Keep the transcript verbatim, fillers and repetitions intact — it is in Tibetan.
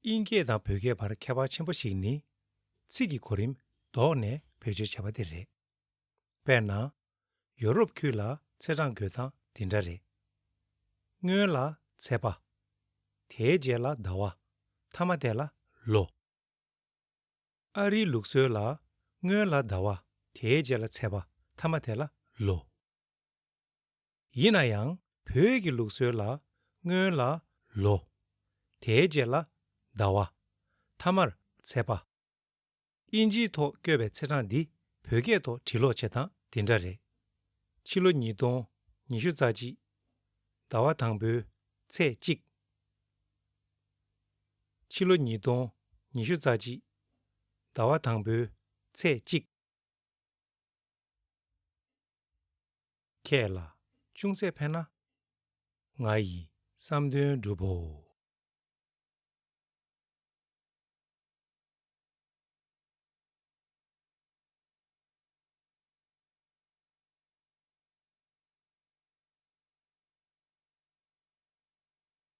དབྱིན་སྐད་དང་བོད་སྐད་བར་ཁྱད་པར་ཆེན་པོ་ཞིག་ནི། ཚིག་གི་གོ་རིམ་ལྡོག་ནས་བེད་སྤྱོད་བྱས་པ་དེ་རེད། དཔེར་ན། ཡོ་རོབ་ཁུལ་ལ་ཚེས་གྲངས་འགོད་སྟངས་འདི་འདྲ་རེད། སྔོན་ལ་ཚེས་པ། དེའི་རྗེས་ལ་ཟླ་བ། མཐའ་མ་དེ་ལ་ལོ། ཨ་རིའི་ལུགས་སྲོལ་ལ་སྔོན་ལ་ཟླ་བ། དེའི་རྗེས་ལ་ཚེས་པ། མཐའ་མ་དེ་ལ་ལོ། ཡིན་ན་ཡང་བོད་ཀྱི་ལུགས་སྲོལ་ལ་སྔོན་ལ་ལོ། དེའི་རྗེས་ལ་ཟླ་བ། མཐའ་མར་ཚེས་པ། དབྱིན་ཇིའི་ཐོག་བཀོད་པའི་ཚེས་གྲངས་འདི་བོད་སྐད་ཐོག་བྲིས་ཀློག་བྱེད་སྟངས་འདི་འདྲ་རེད། ཕྱི་ལོ་ཉིས་སྟོང་ཉི་ཤུ་རྩ་གཅིག་ཟླ་བ་དང་པོའི་ཚེས་གཅིག་ཕྱི་ལོ་ཉིས་སྟོང་ཉི་ཤུ་རྩ་གཅིག་ཟླ་བ་དང་པོའི་ཚེས་གཅིག་ཁྱེད་ལ་ཅུང་ཟད་ཕན་ན། ང་ཡི་བསམ་དོན་འགྲུབ་བོ།